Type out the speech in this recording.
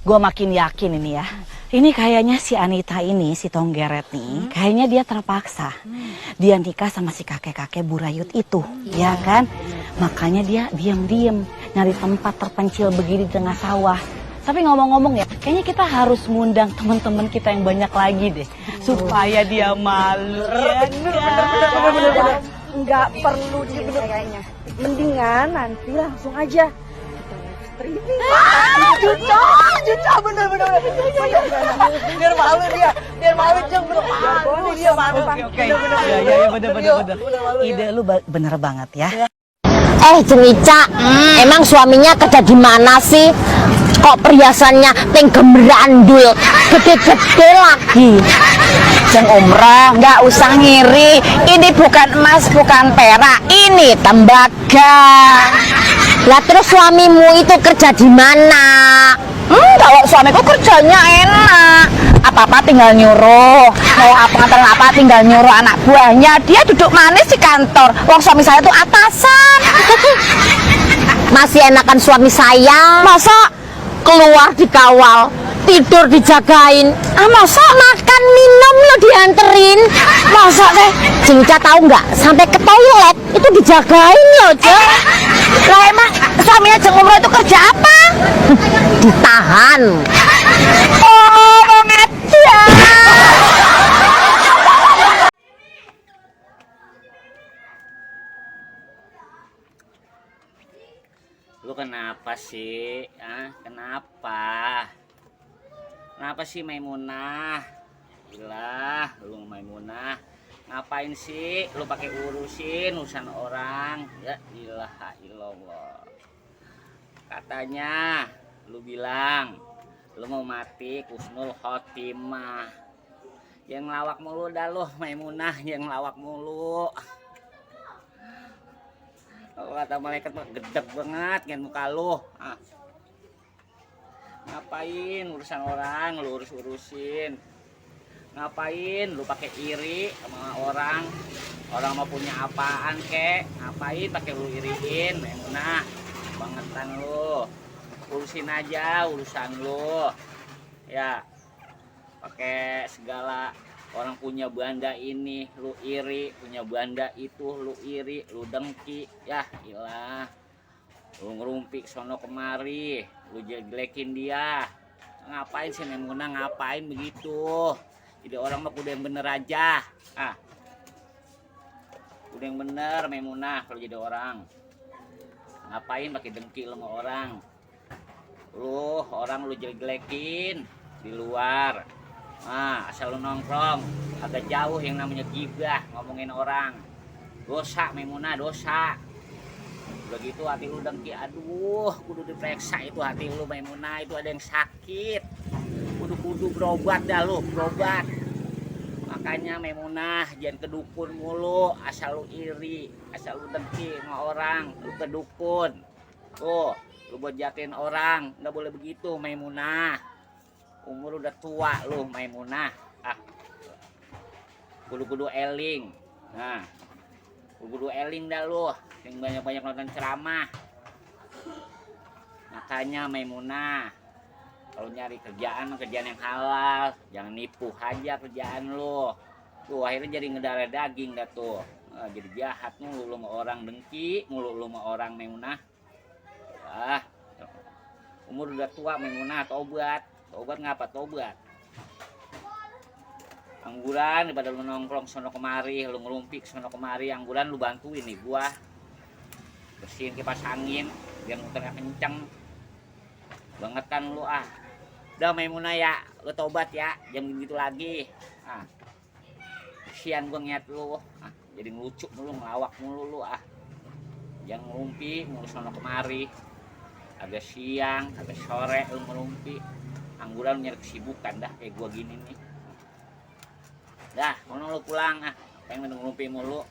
Gue makin yakin ini ya. Ini kayaknya si Anita ini, si Tonggeret nih, kayaknya dia terpaksa. Dia nikah sama si kakek-kakek burayut itu, ya kan? Makanya dia diam-diam nyari tempat terpencil begini di tengah sawah. Tapi ngomong-ngomong ya, kayaknya kita harus ngundang teman-teman kita yang banyak lagi deh. Supaya dia malu. Ya Bener. Nggak perlu bener kayaknya. Mendingan nanti langsung aja streaming. Cuca bener. Biar malu dia, dia malu. Oke. Ya bener. Ide lu bener banget ya. Cenica, emang suaminya kerja di mana sih? Kok perhiasannya ting gemerandul, gede-gede lagi. Jeng Umrah, nggak usah ngiri. Ini bukan emas, bukan perak. Ini tembaga. Lah terus suamimu itu kerja di mana? Kalau suamiku kerjanya enak. Apa-apa tinggal nyuruh. Mau apa nganterin apa tinggal nyuruh anak buahnya. Dia duduk manis di kantor. Wong suami saya tuh atasan. Masih enakan suami saya. Masa keluar dikawal, tidur dijagain, masa makan minum lo dianterin, masa teh Cengca tahu nggak sampai ke toilet itu dijagain loh Ceng. Lah emang suaminya Jeng Umroh itu kerja apa? Ditahan. Oh aja. Lu kenapa sih? Kenapa? Kenapa sih Maimunah? Gila, lu Maimunah. Ngapain sih lu pakai urusan orang? Ya ilaha illallah. Katanya lu bilang lu mau mati husnul khotimah. Yang ngelawak mulu dah lu Maimunah, yang ngelawak mulu. Kalau kata malaikat mah gedeg banget kan muka lu. Ngapain urusan orang lu urusin? Ngapain lu pakai iri sama orang? Orang mau punya apaan kek? Ngapain pakai lu iriin? Maimunah, bangetan lu. Urusin aja urusan lu. Ya. Pakai segala orang punya banda ini lu iri, punya banda itu lu iri, lu dengki, ya ilah. Lu ngerumpik sono kemari, lu jelekin dia. Ngapain sih Maimunah, ngapain begitu? Jadi orang mah kudu yang bener aja. Kudu yang bener Maimunah kalau jadi orang. Ngapain pakai dengki sama orang? Lu orang lu jelek-jelekin di luar. Asal lu nongkrong agak jauh yang namanya gibah ngomongin orang. Dosa Maimunah, dosa. Udah gitu hati lu dengki, aduh kudu diperiksa itu hati lu Maimunah, itu ada yang sakit. Kudu berobat dah lu, berobat. Makanya Maimunah jangan ke dukun mulu, asal lu iri, asal lu dengki sama orang, lu ke dukun. Tuh, lu buat jatin orang, nggak boleh begitu Maimunah. Umur udah tua lu Maimunah. Kudu eling. Kudu eling dah lu, yang banyak-banyak nonton ceramah. Makanya Maimunah, kalau nyari kerjaan yang halal, jangan nipu aja kerjaan lu. Tuh akhirnya jadi ngedarah daging dah tuh. Jadi jahat mulu lu sama orang, dengki mulu lu sama orang Maimunah. Umur udah tua Maimunah, tobat ngapa tobat? Angguran daripada lu nongkrong sono kemari, lu ngerumpik sono kemari, angguran lu bantuin nih gua bersihin kipas angin biar muternya kenceng. Bangetan lu Udah Maimunah ya, lu tobat ya, jangan gitu lagi. Kesian gua ngeliat lu, jadi ngelucu mulu, ngelawak mulu lu Jangan ngerumpi mulu sono kemari. Agak siang, agak sore lu ngerumpi. Angguran nyari kesibukan dah kayak gua gini nih. Dah, mau lu pulang pengen ngerumpi mulu.